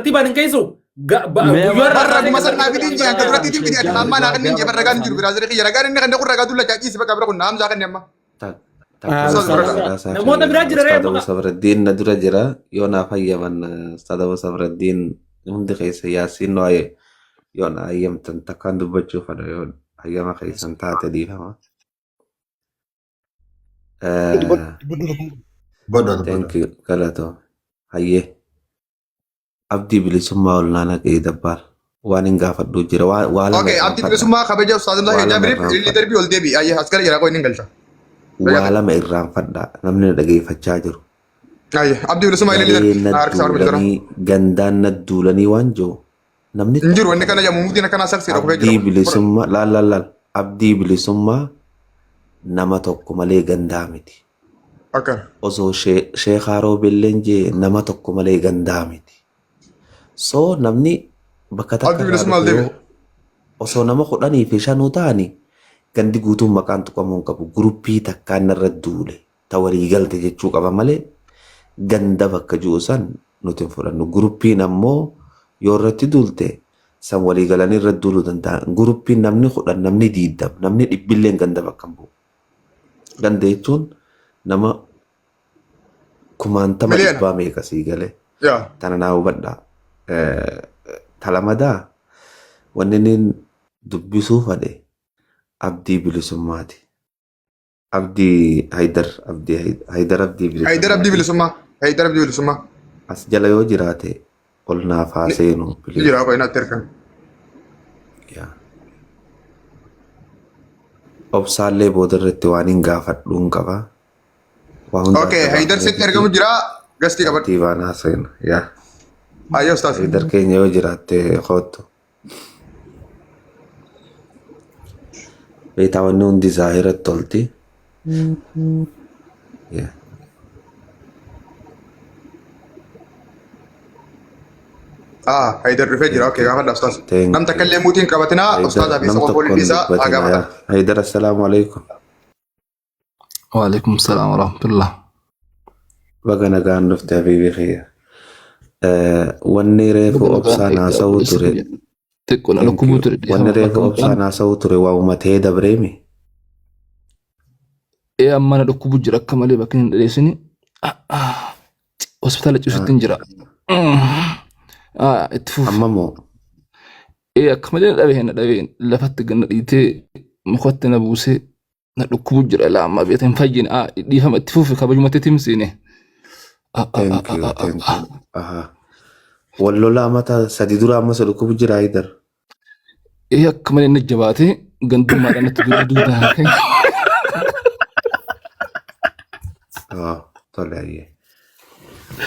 Tartiibaan hin keessu. Mee Guyyaa irraa Barra kaasee guma ganda san naa fidin jee akka duratti fidi ati ammaa naa kennin jee barra ragaan hin jiru biraazilii kiyya ragaan inni kan kun ragaa dulla caaciisi bakka bira kun Hamzaa kenni amma. Ah, Namoota biraa jira ree Ustaad Abu amma. Sabraddiin na dura jira yoo naa fayyaman Ustaad Abu Sabraddiin hundi keessa yaasiin noo yoo na hayyamtan takkaan dubbachuu fedha yoo hayyama keessan taate dhiifama. Bodha bodha. Thank you galatoo hayyee abdii bilisummaa ol naa naqee dabbaal waan hin gaafadhuu jira waa waa lama Okay, abdii irraanfadha bilisummaa kabaja Ustaaz Hamzaa waa keenyaa lama biriif ililli irraanfadha darbii ol deebi'i. Ayyee as gara jira qoy inni galcha. waa lama irraanfadha namni na dhageeffachaa jiru. Ayyee abdii bilisummaa ililli Garee darbii. na Na harkisa warra jira. duulanii gandaan na duulanii waan jiru namni Hin jiru tokko inni kana jedhamu muftiin akkanaa saksiidha kufee jira abdii kun. bilisummaa laal laal laal abdii bilisummaa nama tokko malee gandaa miti. Akkana. Osoo sheekaa roobilleen jee nama tokko malee gandaa miti. So namni bakka takka Abdii irraa bilisummaa ol dhufe deebi'i. yoo osoo nama 15 ta'anii gandi guutuun maqaan tuqamuu hin qabu. Guruppii takkaan narra duule ta walii galte jechuu qaba malee ganda bakka jiru san nuti hin fudhannu. Guruppiin ammoo yoo irratti duulte san walii galanii irra duuluu danda'an. Guruppiin namni 10 namni 20 namni dhibbilleen ganda bakka hin bu'u. Ganda jechuun nama kumaantama Miliyoona. dhibbaa meeqa sii galee. Yaa. Tana naa hubadhaa. Talamadaa wanni inni dubbisuu fadhe abdii bilisummaati. Abdii Haydar Abdii Haydar Abdii Haydar Abdii bilisummaati. bilisummaa. Haydar Abdii bilisummaa. As jala yoo jiraate ol naaf haa Ni seenu ni please. jira qoy natti ergan. Yaa. Obsaallee booda irratti waan hin gaafadhuun qaba. Waa hunda Okay, adda Haydar sitti ergamu baafneetiti jira. Gastii qabadhu. tartiibaan haa seenu. Yaa. Ayyee Ustaaz. Haydar keenya yoo jiraatte koottu. Beektaa wanni hundi zaahiratti tolti. Yaa. Ah, Haydar dhufee jira. Okay, gaafadha Ustaaz. Thank Nam takka you. illee muutiin qabatinaa Haydar Ustaazaa fi nam isa tokko waliin hin isaa haa dubbatina gaafatan. yaa. Haydar assalaamu alaikum. Waalaikum salaam warahmatullah. Baga nagaan dhufte habiibii kiyya. Wanni reefu Baga nagaan obsaan eegde haasa'uu obboleessa ture. kiyya. Xiqqoo na Thank dhukkubuu you. ture Wanni dhiifama reefu bakka mucaan. obsaan haasa'uu ture waa uumatee dabreemi. Ee amma na dhukkubuu jira akka malee bakka hin dheessini. Hospitaala ciisutti hin jira. Itti fufi. Amma moo Ee akka malee na dhabee na dhabee lafatti gad na dhiitee mukatti na buusee na dhukkubu jira ilaa amma beekta hin fayyine dhiifama itti fufi kabajumatti timsiine. Thank you, thank you. Aha. Wal lola amata 3 dura amma si dhukkubu jira Haydar. Ee akka malee na jabaatee gandummaadhaan natti dura duudaa. Ah, tole ayyee.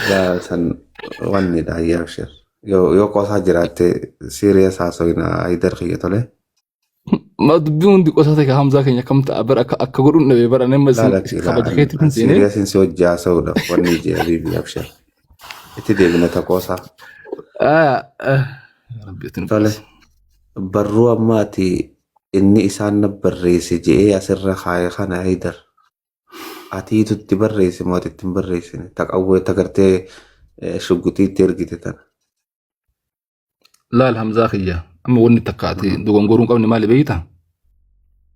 Gaa san wanni dha ayyee abshir. Yoo qoosaa jiraatte serious haasofina Haydar kiyya tole. Ma dubbiin hundi qosaa ta'e Hamzaa keenya akkam ta'a bara akka akka godhuun dhabe bara nama Laala kila kabaja keetti hin seene. serious si hojii haasa'uudhaaf wanni jee habiibi abshir. Itti deebina ta qoosaa. Rabbi ati nu Tole. baasi. Barruu ammaati inni isaan na barreesse je'ee asirra kaaye kana Haydar. Atiitu itti barreesse moo ati itti hin barreessine? Ta qawwee ta gartee shugguxii itti ergite tana. Laal Hamzaa kiyya amma wanni takka ati dogongoruu hin qabne maali beektaa?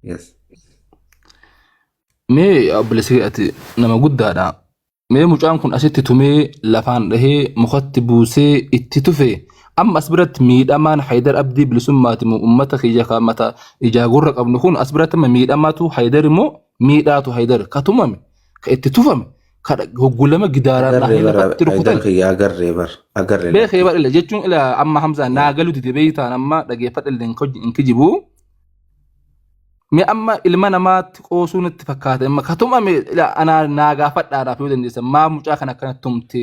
Yes. Mee obboleessi kee ati nama guddaadha. Mee mucaan kun asitti tumee lafaan dhahee mukatti buusee itti tufe amma as biratti miidhamaan Haydar Abdii bilisummaati moo ummata kiyya ka mata ijaa gurra qabnu kun as biratti amma miidhamaatu Haydar immoo miidhaatu Haydar ka tumame ka itti tufame ka hoggulama gidaaraan Agarree dhahee bar lafatti Haydar rukutan kiyya agarree bar agarree beekee lakkii. bar ila jechuun ila amma Hamzaa naa galu dide beeytaan amma dhageeffadha illee hin kijibu. Mee amma ilma namaatti qoosuu natti fakkaata. Amma ka tumame ila anaa naa gaafadhaadhaaf yoo dandeessan maa mucaa kana akkana tumte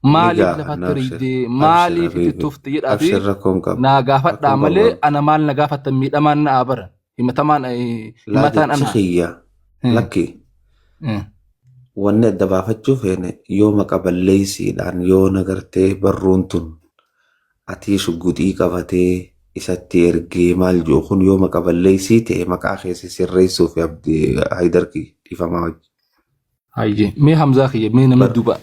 Ni maaliif gaafanna lafatti abshir riidee abshir maaliif itti habiibi tufte jedhaafi abshir rakkoon qabu naa gaafadhaa rakkoon qabu malee garuu. ana maal na gaafattan miidhamaan na bara himatamaan Laa himataan jechi ana. kiyya lakki wanni adda baafachuu feene yoo maqa balleeysiidhaan yoo nagartee barruun tun atii shugguxii qabatee isatti ergee maal ji'u kun yoo maqa balleeysii ta'e maqaa kee sirreessuu fi abdi Haydar kiyya dhiifamaa wajji. Hayyee mee Hamzaa kiyya mee namni Bar duuba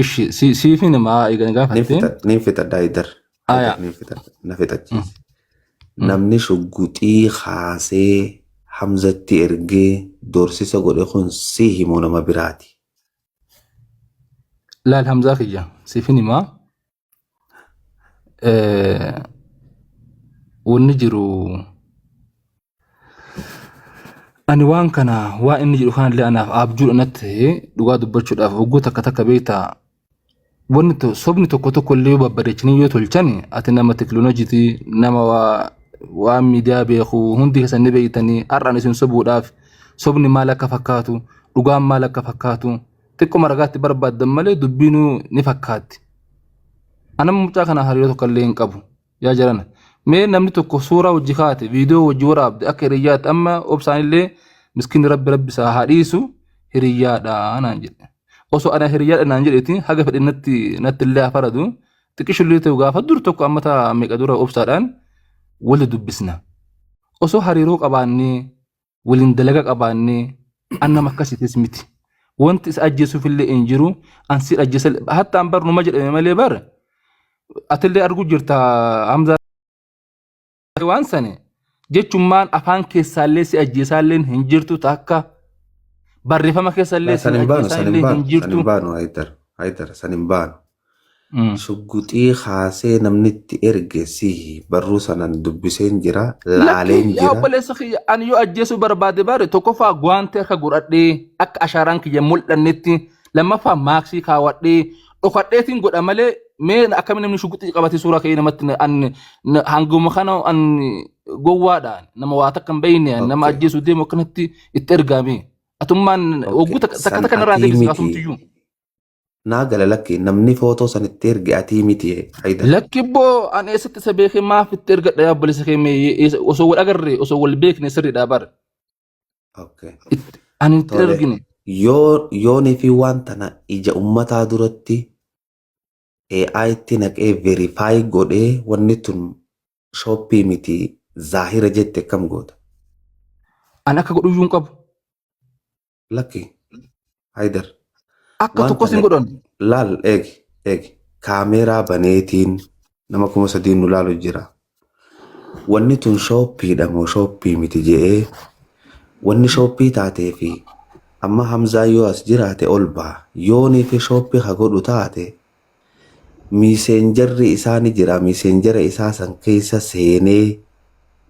ishi siifin maa eegan nin gaafatte. fixa nin fixadha Haydar. Aya. Haydar ni na fixachiise. Namni shugguxii kaasee Hamzatti ergee doorsisa godhe kun si himu nama biraati. Laal Hamzaa kiyya siifin himaa. Wanni jiru ani waan kana waan inni jedhu kanallee anaaf abjuudha natti ta'e dhugaa dubbachuudhaaf hogguu takka takka beektaa wanni sobni tokko tokko illee yoo babbareechanii yoo tolchan ati nama teknooloojiiti nama waan miidiyaa beeku hundi keessan ni beektanii har'aan isin sobuudhaaf sobni maal akka fakkaatu dhugaan maal akka fakkaatu xiqquma ragaatti barbaaddan malee dubbiinuu ni fakkaatti. Anama mucaa kana hariiroo tokko illee hin qabu. Yaa jarana. Mee namni tokko suuraa wajji kaate viidiyoo wajji waraabde akka hiriyyaatti amma obsaan illee miskiinni rabbi rabbi isaa haa dhiisu hiriyyaadha naan jedhe. Osoo ana hiriyyaadha naan jedheeti haga fedhe natti natti illee haa faradu xiqqishullee ta'u gaafa dur tokko amma ta'a meeqa dura obsaadhaan wali dubbisna. Osoo hariiroo qabaannee waliin dalaga qabaannee an nama akkasiitis miti. Wanti isa ajjeesuuf illee hin jiru an si ajjeesa hatta an bar numa jedhame malee bar atillee arguu jirta Hamzaa waan sani jechummaan afaan keessaallee si ajjeesaallee hin jirtu takka barreeffama keessallee si San hin baanu, san hin ajjeesaallee hin baanu, san jirtu. hin baanu Haydar, Haydar, san hin baanu. Shugguxii kaasee namni itti erge sihi barruu sanan dubbiseen jira, laaleen Lakki yaa jira. obboleessa kiyya ani yoo ajjeesuu barbaade bare tokkoffaa guwaantee harka godhadhee akka ashaaraan kiyya mul'annetti lammaffaa maaksii kaawwadhee dhokadheetiin godha malee mee akkamiin namni shuguxii qabatee suuraa ka'ee namatti an hanguma kana an gowwaadha nama waa takka hin beekne nama ajjeesuu deemu akkanatti itti ergaame atummaan ogguu takka San takka narraa atii deebisi miti. kaasumtiyyuu. Naa gala lakki namni footoo san itti erge atii miti Haydar. Lakki boo an eessatti isa beekee maaf itti ergadha yaa obboleessa kee mee osoo wal agarre osoo wal beekne sirriidha bar. Okay. Ani itti Tole. ergine. Yoo yoonii fi waan tana ija ummataa duratti AI itti naqee verify godhee wanni tun shooppii miti zaahira jette akkam goota? An akka godhuyyuu hin qabu. Lakki Haydar. Akka Waan tokkos hin tana godhan. laal eegi eegi kaameeraa baneetiin nama 3000 nu laalu jira. Wanni tun shooppiidha moo shooppii miti je'ee wanni shooppii taatee fi amma Hamzaa yoo as jiraate ol baha. Yoonii fi shooppii ha godhu taate miiseenjarri isaa ni jira. Miiseenjara isaa san keessa seenee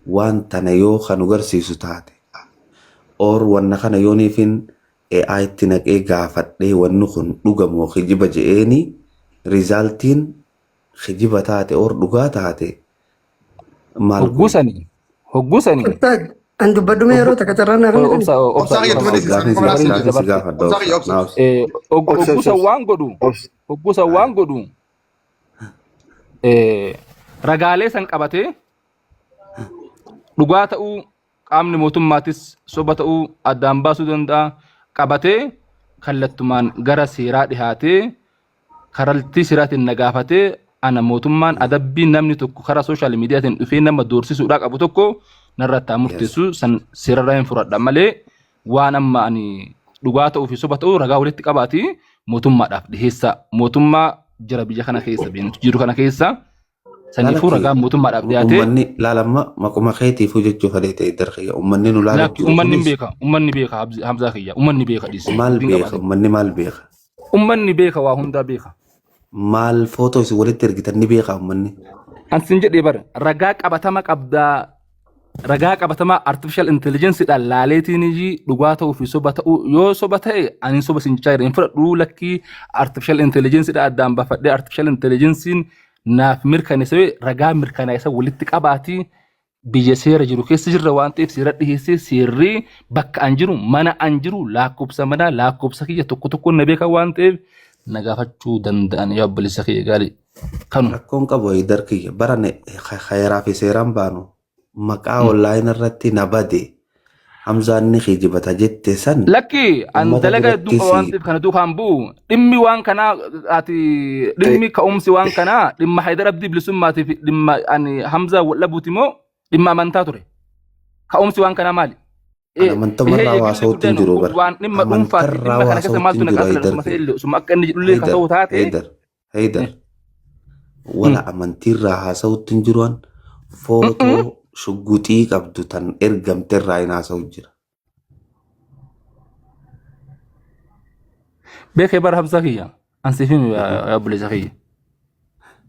waan tana yoo kan nu garsiisu taate or wanna kana yooniifin AI itti naqee gaafadhee wanni kun dhuga moo kijiba je'eeni rizaaltiin kijiba taate or dhugaa taate maal Hogguu goona? sani. Hogguu sani. Ustaad, an dubbadhu mee yeroo takka carraan naa kennitani? Obsa obsa Obsaa kiyya dhiifama. tuma dhiisi. Gaafii si Obsaa Gaafii gaafii si dabarte. gaafadha Obsaa obsa kiyya obsa. naa obsa. Obsa Hogguu obsa san waan godhu. obsa. Hogguu san waan godhu. Ragaalee san qabatee dhugaa ta'uu qaamni mootummaatis soba ta'uu addaan baasuu danda'a qabatee kallattumaan gara seeraa dhihaatee karaltii seeraatiin na gaafatee ana mootummaan adabbii namni tokko karaa sooshaal miidiyaatiin dhufee nama doorsisuudhaa qabu tokko narratti haa murteessu san seerarraa hin fudhadha malee waan amma ani dhugaa ta'uu fi soba ta'uu ragaa walitti qabaati mootummaadhaaf dhiheessaa mootummaa jira biyya kana keessa biyya nuti jiru kana keessa saniifuu Laalakki ragaa mootummaadhaaf dhiyaatee ummanni laalamma maquma keetiifuu jechuu fedhee ta'e darkiyya ummanni nu laalu lakki jiru ummanni hin kunis beeka ummanni beeka Hamzaa kiyya ummanni beeka dhiisi maal dubbiin beeka qabaate ummanni maal beeka ummanni beeka waa hundaa beeka. maal footoo isin walitti ergitan ni beeka ummanni. An sin jedhee bara ragaa qabatama qabdaa ragaa qabatamaa artificial intelligence dhaan laaleetiin iyyii dhugaa ta'uu fi soba ta'uu yoo soba ta'e ani soba sin jechaa jira hin fudhadhu lakkii artificial intelligence dhaan addaan baafadhee artificial intelligence'n naaf mirkaneessee ragaa mirkanaa'e walitti qabaatii biyya seera jiru keessa jirra waan ta'eef seera dhiheessee seerri bakka an jiru mana an jiru lakkoofsa manaa lakkoofsa kiyya tokko tokkoon na beekan waan ta'eef na gaafachuu danda'an yaa obboleessa kiyya gaarii kanuma. Rakkoon qabu Haydar kiyya bara heeraa fi seeraan baanu maqaa onlaayinii irratti na bade Hamzaan ni kijibata jette san Lakki an ummata dalaga hedduu biratti qaba waan si ta'eef kana duukaan bu'u dhimmi waan kanaa ati dhimmi ka'umsi waan kanaa dhimma Haydar Abdii bilisummaatii fi dhimma ani Hamzaa wal dhabuuti moo dhimma amantaa ture ka'umsi waan kanaa maali? An Ihee amantamarraa eegilli haasa'uutti hin guddaan jiru bara. waan dhimma dhuunfaati Amantarraa dhimma kana keessa haasa'uutti maaltu hin na jiru kaasila Haydar osuma kiyya. ta'e illee osuma akka inni jedhullee ka Haydar ta'u taate Haydar Haydar. Wala amantiirraa haasa'utti hin jiru an footoo shugguxii qabdu tan ergamterraa hin haasa'u jira. Beekee bara Hamzaa kiyya. An siif himi yaa obboleessa kiyya.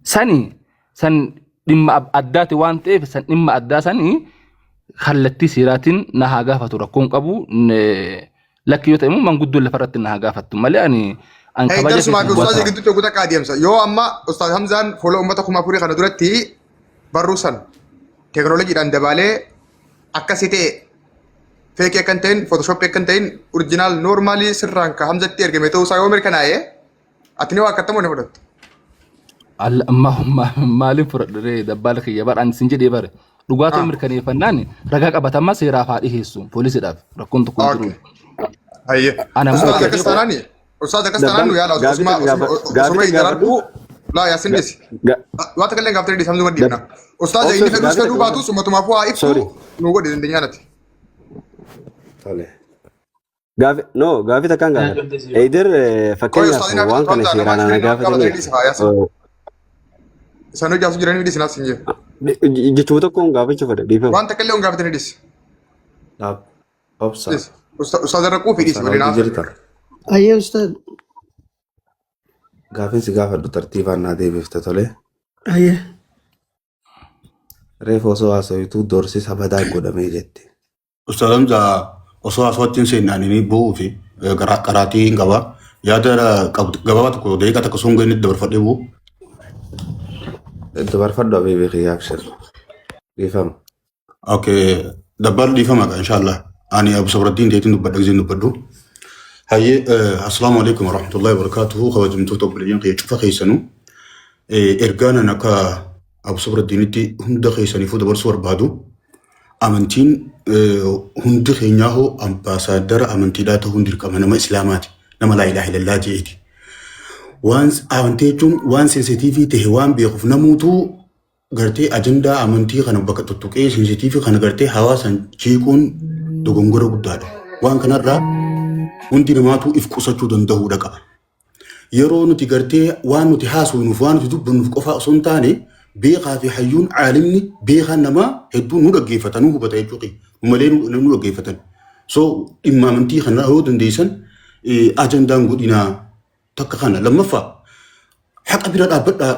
Sani san dhimma addaati waan ta'eef san dhimma addaa sani kallattii seeraatiin na haa gaafatu rakkoon qabu. Lakki yoo ta'e immoo manguddoon lafarratti na haa gaafattu malee ani an Hey, kabaja darsumaa fi keetiin ustaazii bu'aa gidduutti ogu takka adeemsa. Yoo amma ustaaz Hamzaan fuula uummata 4000 kana duratti barruu san teekinooloojiidhaan dabaalee akkasii ta'e feekii akka hin ta'in footoshoppii akka hin ta'in orjinaal noormaalii sirraan ka Hamzatti ergame ta'uu isaa yoo mirkanaa'e ati ni waakkattamoo ni fudhattu. Maaliin fudhadhu ree dabbaala kiyya bara ani sin jedhee bare dhugaa ta'uu mirkaneeffannaan ragaa qabatamaa seeraaf haa dhiheessu poolisiidhaaf rakkoon tokko hin jiru. Hayyee. Ana immoo Ustaaz akkas taanaani ustaaz akkas taanaan nu yaala Gaafii osuma takka gaafa- osuma gaafii takka idararku gaafadhu. laa yaasin dhisi. Waa takka illee gaafatanii dhiisi hamzuma dhiifna. Ustaaz Obsa, inni fedhus gaafii fedhuu takka baatus ummatumaafuu haa ibsu Sorry. nu godhe dandeenyaanati. Tole. Gaafi no gaafii takkaan gaafadha. Eider Qoy fakkeenyaaf ustaaz inni waan kana Hamza seeraan namaa ana iskiriin qabatanii gaafatanii dhiisi haa yaasin. Isaan hojii asuu jiranii dhiisi naas hin jiru. jechuma tokkoon gaafachuu fedha dhiifama. Waan takka illee hin gaafatanii dhiisi. Dhaab. Obsa. Dhiisi. Ustaaz irra quufi dhiisi Obsa waliin hojii haasa'u. jirta. Ayyee ustaad. Gaafiin si gaafadhu tartiibaan naa deebifte tole. Ayyee. Reefu osoo haasawituu doorsisa badaa godhamee jette. Ustaaz Hamza osoo haasawatti hin seenne ani ni bu'uu fi qaraatii hin qaba. Yaada qabdu gabaabaa tokko daqiiqaa takka osoo hin gahin dabarfadhee bu'u. Dabarfadhu abeebee kiyya abshir. Dhiifama. Okay. Dabbaal dhiifama qaba inshallah. Ani Abu Sabraddiin deetiin dubbadha giseen dubbadhu. Hayyee assalaamu alaikum warahmatullahi wabarakatuhu kabajamtoota obboleeyyan kiyya cufa keessanuu ergaan an akka Abu Sabraddiinitti hunda keessaniifuu dabarsuu barbaadu amantiin hundi keenyaa hoo ambaasaaddara amantiidhaa ta'uun dirqama nama islaamaati nama laa ilaaha illallaa je'eeti. Waan amantii jechuun waan sensitiivii ta'e waan beekuuf namuutuu gartee ajandaa amantii kana bakka tuttuqee sensitiivii kana gartee hawaasan jeequun dogongora guddaadha. Waan kanarraa hundi namaatu if qusachuu danda'uudha qaba. Yeroo nuti gartee waan nuti haasofnuuf waan nuti dubbannuuf qofaa osoo hin taane beekaa fi hayyuun caalimni beekaan namaa hedduun nu dhaggeeffata nu hubata jechuudha. Malee nu dhaggeeffatan. So dhimma amantii kana yoo dandeessan ajandaan godhinaa takka kana lammaffaa haqa bira dhaabbadhaa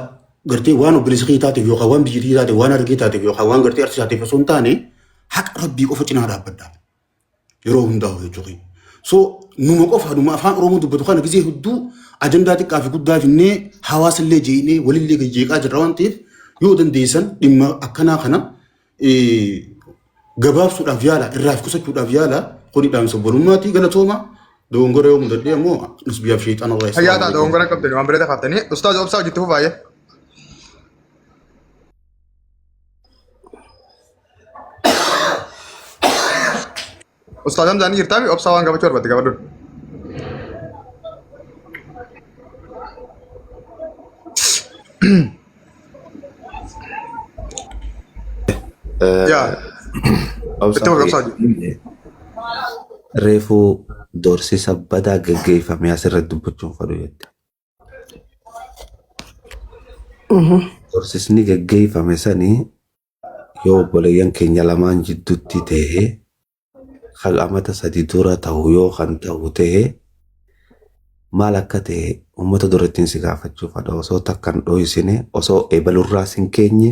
gartee waan obboleessa kee taateef yookaan waan biyya kee taateef waan argee taateef yookaan waan gartee arsii taateef osoo hin taane haqa rabbii qofa cinaa dhaabbadhaa. Yeroo hundaa'u jechuudha. So numa qofa numa afaan Oromoo dubbatu kana gisee hedduu ajandaa xiqqaa fi guddaa finnee hawaasa illee jeeqnee walillee jeeqaa jirra waan ta'eef yoo dandeessan dhimma akkanaa kana gabaabsuudhaaf yaala irraa fi qusachuudhaaf yaala kuni dhaamsa obbolummaati galatooma dogongora yoo mudadhee ammoo nusbiyaaf sheexana irraa Fayyaa ta'a dogongora qabdani waan bireeta kaaftanii. Ustaaz obsaa hojii itti fufaayee. Ustaaz Hamzaa ni jirtaa mi obsaa waan gaafachuu barbaadde gaafadhu. Yaa itti fufi obsaa hojii. Reefuu doorsisa badaa gaggeeffame asirratti dubbachuun fedhu jette. Doorsisni gaggeeffame sanii yoo obboleeyyan keenya lamaan jidduutti ta'e kan amata 3 dura ta'u yoo kan ta'u ta'e maal akka ta'e uummata durattiin si gaafachuu fedha osoo takka hin dhoysine osoo ebalurraas hin keenye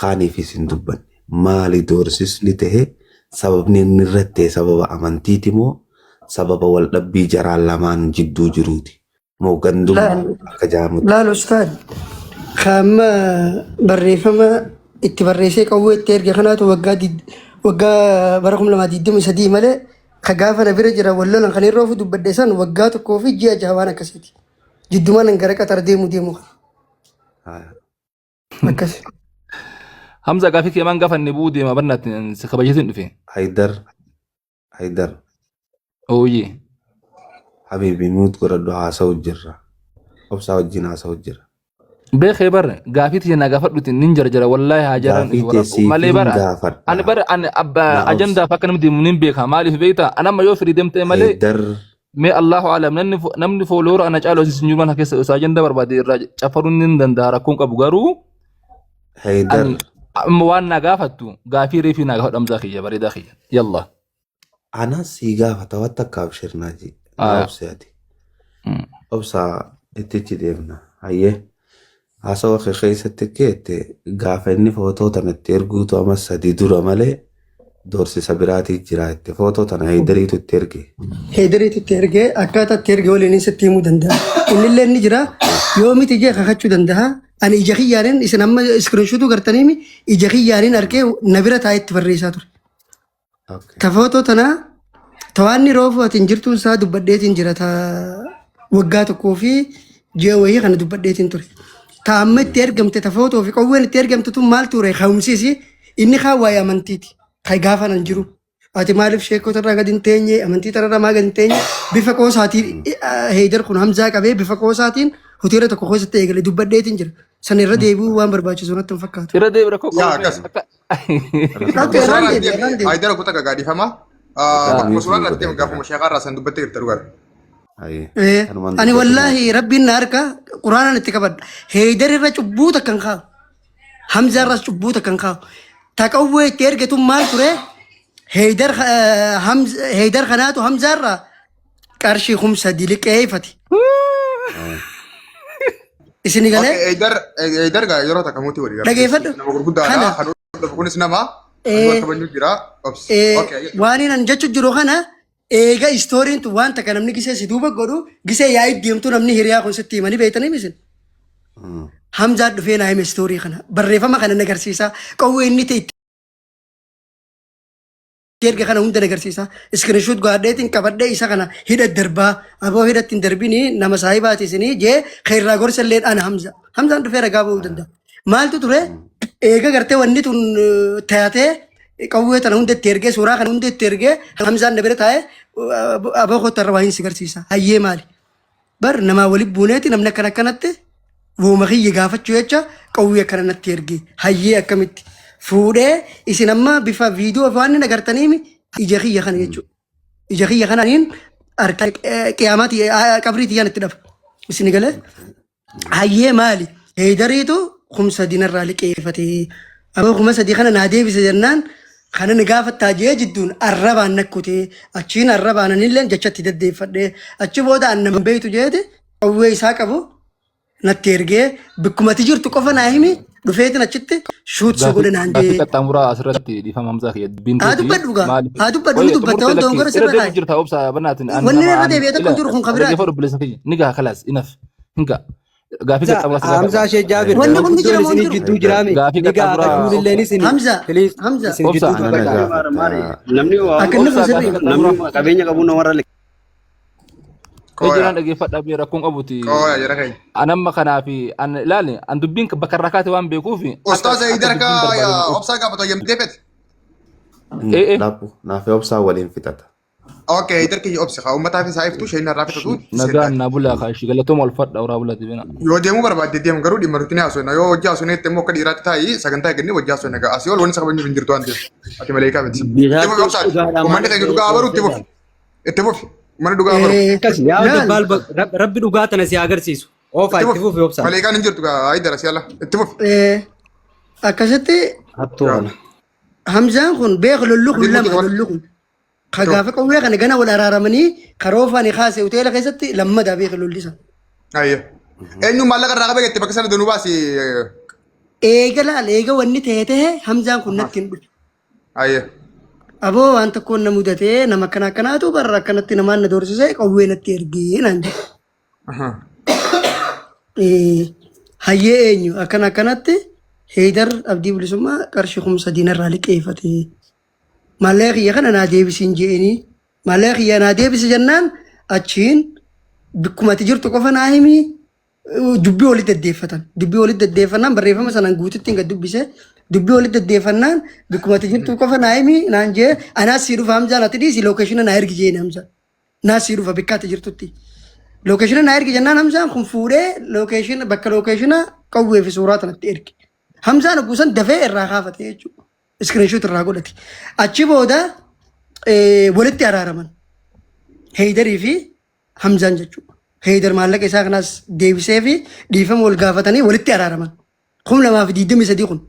kaaniifis hin dubbanne maali doorsisni ta'e sababni inni irratti ta'e sababa amantiiti moo sababa waldhabbii jaraan lamaan jidduu jiruuti moo gandummaa Laal akka jaamutti. laal ustaad kaamma barreeffama itti barreessee qawwee itti erge kanaatu waggaa waggaa bara 2023 malee ka gaafa na bira jira wal lolan kan yeroo ofu dubbadhe san waggaa tokkoo fi ji'a jaha waan akkasiiti. Jiddumaan an gara Qatar deemu deemu kana. Haa. Akkas. Hamza gaafii kee maan gaafanne bu'uu deema barnaatti si kabajeetiin dhufe. Haydar Haydar Ooyyee. Habibi mute godhadhu haasa'u jirra. Obsaa wajjin haasa'u jira. Beekee bar gaafii tiyya naa gaafadhuti nin jarjara wallaahi haa jaran Gaafii tee siifin malee bara ani gaafadha. bara ani abba Na obsi. ajandaaf akka namni deemu nin beeka maaliif beekta ani amma yoo firii deemtee malee Haydar Mee Allahu alam namni namni fooloora ana caalu asis hin jiru mana keessa osoo ajanda barbaade irraa cafaruun ni danda'a rakkoon qabu garuu Haydar. ani amma waan na gaafattu gaafii reefii naa gaafadhu Hamzaa kiyya bareedaa kiyya yalla. Ana sii gaafata waan takka abshir naaji. Na obsi ati. Obsaa ittichi deemna. Hayyee. Haasawa kee keessatti keette gaafa inni footoo tana itti erguutu amma sadi dura malee doorsisa biraatii jira itti footoo tana Haydariitu itti erge. Heedariitu itti ergee akkaataa itti erge waliin sitti himuu danda'a. Innillee ni jira yoo miti jee kakachuu danda'a. Ani ija kiyyaanin isin amma iskiriinshuutuu gartaniimi ija kiyyaanin argee na bira taa'ee itti barreessaa ture. Okay. Ta footoo tanaa tawaanni roofuu ati hin jirtuun isaa dubbadheetiin jira ta waggaa tokkoo fi ji'a wayii kana dubbadheetiin ture. Ta amma itti ergamte ta footoo fi qawween itti ergamte tun maal ture ka'umsiisi inni kaan waa'ee amantiiti. Kan gaafa nan jiru. Ati maaliif sheekota irraa gadi hin teenye amantii tanarraa maa gadi hin teenye bifa qoosaatiin Heydar kun Hamzaa qabee bifa qoosaatiin hoteela tokko keessatti eegale dubbadheetiin jira. Sana irra deebi'uu waan barbaachisu natti hin fakkaatu. Irra deebi rakkoo Yaa qabu akkas. akka Rakkoo irraan Suuraan deebi'a irraan deebi'a. Haydara kutaa gagaadhifama. Bakkuma suuraan irratti deemu gaafuma sheekaa irraa san dubbattee jirta dhugaadha. Hayyee. Eh, Kanumaan Ani dubbatin wallaahi rabbiin na harka quraanaan itti qabadha. Heydar irra cubbuu takka hin kaa'u. Hamzaa irras cubbuu takka hin kaa'u. Taqawwee itti erge tun maal ture? Heydar eh, Heydar kanaatu Hamzaa irraa qarshii 3000 liqeeffate. Isin galee Okay, Eidar, Eidar gaa yeroo takka mootii walii gaafate. Dhageeffadhu. Nama gurguddaadha. Kana. Kan hordofu kunis nama. Kan wal kabajnu jira. Obs. Okay. Waan inni jechu jiru kana eega istooriin tun waan takka namni gisee si duuba godhu gisee yaa'ii deemtu namni hiriyaa kun sitti himanii beektanii misin. Hamzaa dhufee naa hime istoorii kana barreeffama kana na agarsiisa qawwee inni ta'e itti erga kana hunda na agarsiisa. Iskirinshuut godhadheetiin qabadhee isa kana hidha darbaa aboo hidhatti hin darbini nama saahibaati isinii jee keerraa gorsa illee ana Hamza. Hamzaan dhufee ragaa ba'uu danda'a. Maaltu ture? Eega gartee wanni tun taatee qawwee tana hunda itti ergee suuraa kana hunda itti ergee Hamzaan na bira taa'ee aboo kootta irra waa hin si garsiisa. Hayyee maali? Bar namaa wali buuneeti namni akkana akkanatti wooma kiyya gaafachuu jecha qawwee akkana natti erge hayyee akkamitti fuudhee isin amma bifa viidiyoo waan hin agartaniimi ija kiyya kana jechuudha. Ija kiyya kananiin harka qiyaamaati qabrii tiyyaan itti dhafa. Isin galee hayyee maali heydariitu 3000 narraa liqeeffate aboo 3000 kana naa deebise jennaan kana ni gaafattaa jee jidduun arrabaan nakkutee achiin arrabaan anilleen jechatti deddeeffadhe achi booda an nama beeytu jeeti qawwee isaa qabu natti ergee bikkumati jirtu qofa naa himi dhufeetin achitti shuut si Gaafii godhe naan gaafii jee. qaxxaamuraa asirratti dhiifama Hamzaa kiyya dubbiin Haa teeti dubbadhu gaa maaliif haa dubbadhu ni Oye dubbatta xumurte waan lakki dogongora irra sirra deebi'u kaa'e. jirta obsa banaatin an Wanni nama irra an deebi'e tokko ila hin jiru kun kabiraati. dhaggeeffadhu obboleessa kiyya ni gaha kalaas inaf hin gaha gaafii Hamza qaxxaamuraa si gaafadha. Hamza Sheikh Jaabir Wanni kun ni jira gurguddoon moo hin isinii jiru? jidduu jiraame Gaafii ni ga'a qaxxaamuraa takkuun illeen obsa isinii Hamza please Hamza isin obsa jidduu Ana na dubbadha. gaafata. Namni waa akka inni obsa kun gaafii sirrii. qaxxaamuraa namni qabeenya qabu namarra Ee jiraan Qooya. dhaggeeffadhaa biyya rakkoon qabuti. Qooya jara keenya. An amma kanaafi an ilaali an dubbiin bakka irraa kaate waan beekuuf akka Ustaaz akka Eidar dubbiin ka barbaadamu obsaa gaafatu hayyamtee fete. Ee ee Dhaabbu naaf obsaa waliin fixata. Okay, Eidar kiyya obsi haa ummataaf isaa iftu isheen irraa fitatu nagaan naa bulaa kaashi galatooma ulfadha uraa bulaa dibina. Yoo deemuu barbaadde deemu garuu dhimma nuti ni haasofna. Yoo hojii haasofnetti immoo akka dhiiraatti taa'ii sagantaa eegannee hojii haasofna ga'a. Asii ol wanni isa kabajnu hin jirtu waan ta'eef. Ati maleekaa miti. Itti fufi obsaati. Dhugaadhaa Uummanni maal keenya dhugaa abaru itti fufi. Itti fufi. Uummanni dhugaa abaru. Akkas yaa Laal. dabbaal rabbi dhugaa tana si haa agarsiisu. Oofaa Itti itti fufi. fufi obsaa. Maleekaan hin jirtu gaa Haydara si ala. Itti fufi. Akkasitti Hattuu kana. Hamzaan kun beeku lollu kun Adiin lama muti qabadhu. lollu kun. Ka gaafa qawwee kana gana wal araaramanii karoofaan kaase hoteela keessatti lammadaa beeku lolli san. Ayyo. Eenyu maallaqa irraa qabee jette bakka sana danuu baasi. Eega laal eega wanni ta'e ta'e Hamzaan kun natti hin dhufu. Ayyo. Aboo waan tokkoon na mudatee nama akkana akkanaatu barra akkanatti namaan na doorsisee qawwee natti ergee naan jedhe. Hayyee eenyu akkana akkanatti Heydar Abdii Bilisummaa qarshii 3000 narraa liqeeffate. Maallaqa kiyya kana naa deebisiin je'eenii maallaqa kiyya naa deebisi jennaan achiin bikkuma ati jirtu qofa naa himi dubbii walitti deddeeffatan. Dubbii walitti deddeeffannaan barreeffama sanaan guututti hin gad dubbise. Dubbii walitti deddeeffannaan bikkuma ati jirtu qofa naa himi naan jee anaas sii dhufa Hamzaan ati dhiisi lookeeshina naa ergi jeen Hamzaan. Naa sii dhufa bikka ati jirtutti. Lookeeshina naa ergi jennaan Hamzaan kun fuudhee lookeeshina bakka lookeeshina qawwee fi suuraa tanatti erge. Hamzaan hogguu san dafee irraa kaafate jechuudha. Iskiriinshuut irraa godhate. Achi booda walitti araaraman. Heeydarii fi Hamzaan jechuudha. Heydar maallaqa isaa kanaas deebisee fi dhiifama wal gaafatanii walitti araaraman. 2023 kun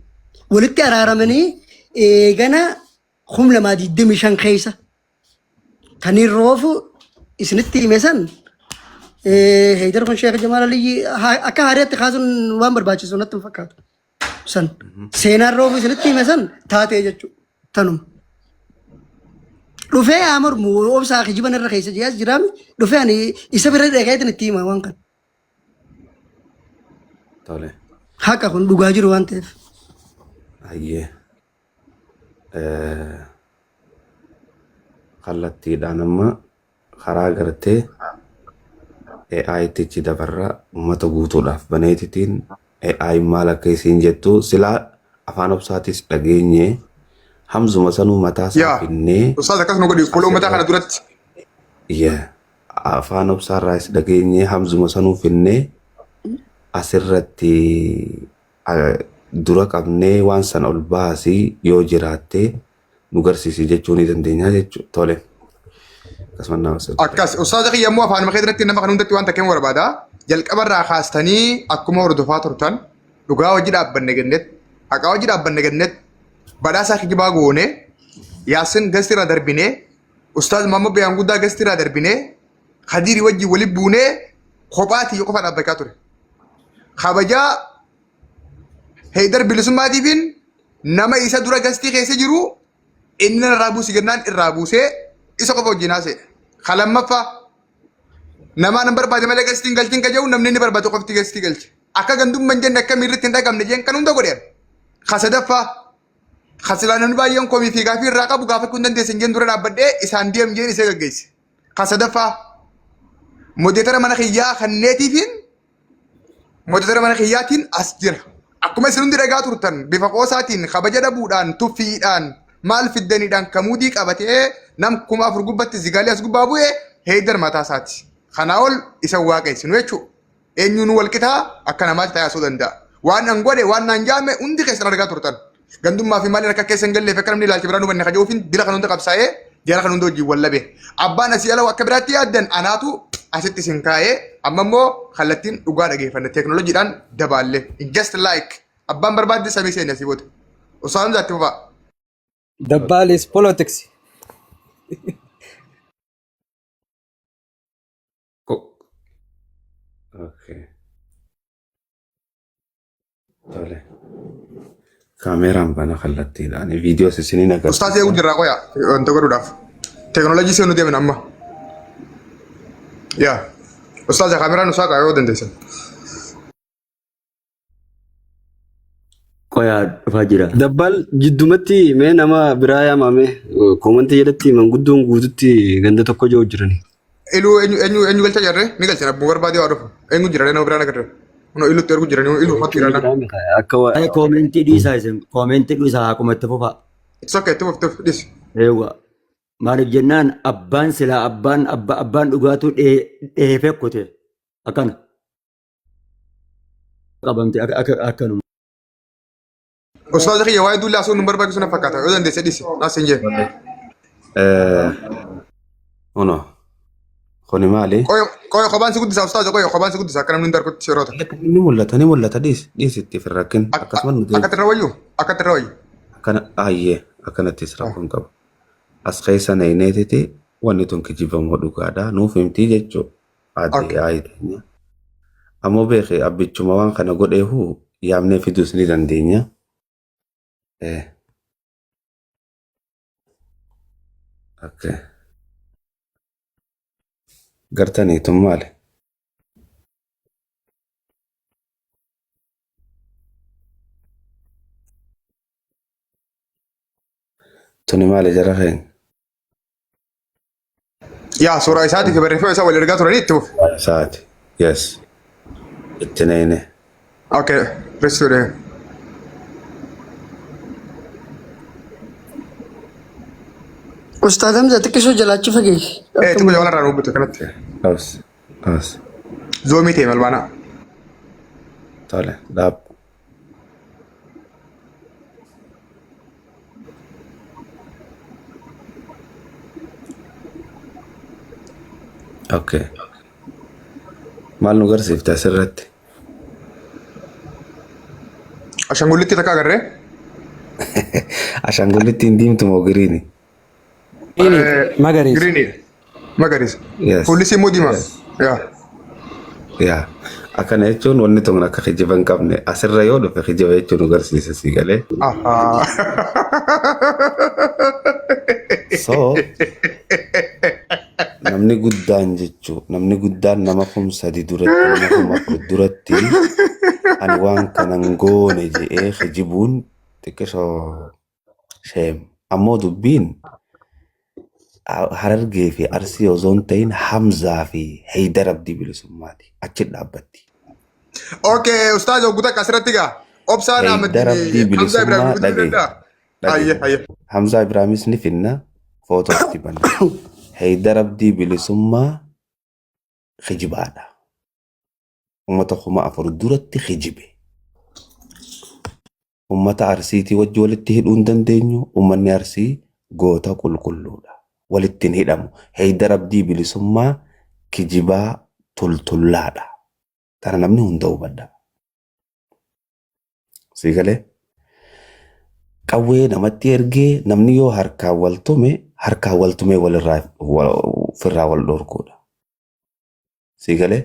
walitti araaramanii eegana 2025 keessa kan hin roofu isinitti hime san Heydar kun Sheekh Jamaal Aliyyi akka haariyaatti kaasuun waan barbaachisu natti hin fakkaatu. San seenaan roofu isinitti hime san taatee jechuudha. Tanuma. Dhufee haa mormu obsaa kijiban irra keessa jiyaas jiraami dhufee ani isa bira dhaqeetiin itti hima waan kana. Tole. Haqa kun dhugaa jiru waan ta'eef. Hayyee. Kallattiidhaan amma karaa gartee AI tichi dabarra uummata guutuudhaaf baneetitiin AI maal akka isiin jettu silaa afaan obsaatis dhageenye Hamzuma sanuu mataa isaa Yaa finnee ustaaz akkas nu godhi fuula uummataa kana duratti. yaa afaan obsaarraas dhageenye Hamzuma sanuu finnee asirratti dura qabnee waan sana ol baasii yoo jiraatte nu garsiisi jechuu ni dandeenya jechuudha. Tole. Akkasuma nama sirriitti. Akkas ustaaza kiyya immoo afaanuma keessatti nama kan hundatti waan takka himuu barbaada. Jalqabarraa kaastanii akkuma hordofaa turtan dhugaa hojii dhaabbanne gennet haqaa hojii dhaabbanne gennet badhaasaa kijibaa goone yaasin gasti irraa darbine ustaaz Maammoo Biyaan guddaa gasti irraa darbine Kadiiri wajjin wali buunee kophaatii qofa dhaabbachaa ture. Kabajaa Heydar bilisummaatiifin nama isa dura gastii keessa jiru inni irraa buusi jennaan irraa buusee isa qofa wajjin haasa'e. Ka lammaffaa namaa nan barbaade malee gastiin galchin ka jedhu namni inni barbaade qofti gastii galche. Akka gandummaa hin jenne akka miirri itti hin dhagamne jeen kan hunda godhe. Ka sadaffaa ka silaa namni baay'een komii fi gaafii irraa qabu gaafachuu hin dandeessan jeen dura dhaabbadhee isaan deem jeen isa gaggeesse. Ka sadaffaa modeetara mana kiyyaa kanneetiifiin modeetara mana kiyyaatiin as jira. Akkuma isin hundi dhagaa turtan bifa qoosaatiin kabaja dhabuudhaan tuffiidhaan maal fiddaniidhaan kamuudii qabatee nam 4000 gubbatti zigaalee as gubbaa bu'e Heydar mataa isaati. Kanaa ol isa waaqessinu jechuudha. Eenyuun wal qixaa akka namaatti taasisuu danda'a. Waan an godhe waan naan jaame hundi keessan argaa turtan. Gandummaa fi maaliin akka keessa hin galleef akka namni ilaalcha biraa nu banne kajaa'uufin dila kan hunda qabsaa'ee jara kan hunda wajjin wal labe. Abbaan asii ala akka biraatti yaaddan anaatu asitti isin kaa'ee amma immoo kallattiin dhugaa dhageeffanna teekinooloojiidhaan dabaalle. Just like abbaan barbaadde samii seeni asii booda. Osoo Hamzaa itti fufaa. Dabbaal is politics. Okay. Tole. Kaameeraan bana kallattiidhaan viidiyoos isiniin Ustaas eeguu agarsiisa. jirraa qoya wanta godhuudhaaf. Teekinooloojii seenuu deemin amma. Yaa. Ustaas kaameraan usaa qaa yoo dandeessan. Qoyaa dhufaa jira. Dabbal jiddumatti mee nama biraa yaamame koomantii jalatti manguddoon guututti ganda tokko jiru jirani. Iluu eenyu eenyu eenyu galcha jarre ni galcha abbuu barbaadee waa dhufu. Eenyu jira nama biraan agarre. Kunoo iluutti ergu jirani iluu fatti Inni jirana. biraa miti akka wa- Ay koomentii dhiisaa isin koomentii dhiisaa haquma itti fufaa. It's okay itti fufi itti fufi dhis. Eewwa. Maaliif jennaan abbaan silaa abbaan abbaan dhugaatuu dheefee kute akkana. Qabamte akka akka akkanuma. Ustaaza kiyya waa'ee dullaa sun nu barbaachisu na fakkaata. Yoo dandeesse dhisi. Naas hin jee. Kuno. Kuni maali? Qoyo qoyo kophaan si guddisa ustaaza qoyo kophaan si guddisa akka namni hundi argutti yeroo ta'u. Ni mul'ata ni mul'ata dhiisi dhiisi itti hin rakkin akkasuma nu Akka deebi. tirra wayyu akka tirra wayyu. Akkana ayyee akkanattis rakkoo hin qabu. As keessa nayneetiti wanni tun kijibamoo dhugaadha nuuf himtii jechuu aadde Okay. yaa'ii teenya. Ammoo beeki abbichuma waan kana godheehu yaamnee fiduus ni dandeenya. Eh, okay. Gartanii tun maali? Tuni maali jara keenya? Yaa suuraa isaatii fi barreeffama isaa wal ergaa turanii itti fufi. Isaati. Yes. Itti neene. Okay, restore. Ustaaz Hamza xiqqisoo jalaachi fageessi. Eh, xiqqoo jawaan irraa nu butte kanatti. As. As. Zoomii ta'e malbaanaa. Tole. Dhaab. Okay. Maal nu garsiifte asirratti? Ashangullitti takka agarree? Ashaangulittiin diimtu moo giriini? Giriini magariisa. Giriini. Magariisa. Yes. Fuulli isii immoo diimaa. Yaa. Yaa. Akkana jechuun wanni tokko akka kijiba hin qabne asirra yoo dhufe kijiba jechuun nu garsiisa sii galee. Ahaa. So namni guddaan jechuu namni guddaan nama 3000 duratti nama 4000 duratti ani waan kanan goone je'ee kijibuun xiqqishoo sheem. Ammoo dubbiin Harargee fi Arsii osoo hin ta'in Hamzaa fi Heydar Abdii Bilisummaati. Achi dhaabbatti. Okay, Ustaaz Ogguta akka asirratti gaa. Obsaan Ahmad Heydar Abdii Hamzaa Ibrahim Bilisummaa dubbisuu dhagaye. danda'a? Hayyee Dhagaye. hayyee. Hamzaa Ibraahimis ni finna footoo itti banna. Heydar Abdii Bilisummaa kijibaadha. Uummata 4000 duratti kijibe. Uummata Arsiitii wajji walitti hidhuu hin dandeenyu. Uummanni Arsii goota qulqulluudha. Walitti hin hidhamu. Heydar Abdii Bilisummaa kijibaa tultullaadha. Tana namni hunda hubadha. Sii galee? Qawwee namatti ergee namni yoo harkaan wal tume harkaan wal tumee walirraa ofirraa wal dhorkuudha. Sii galee?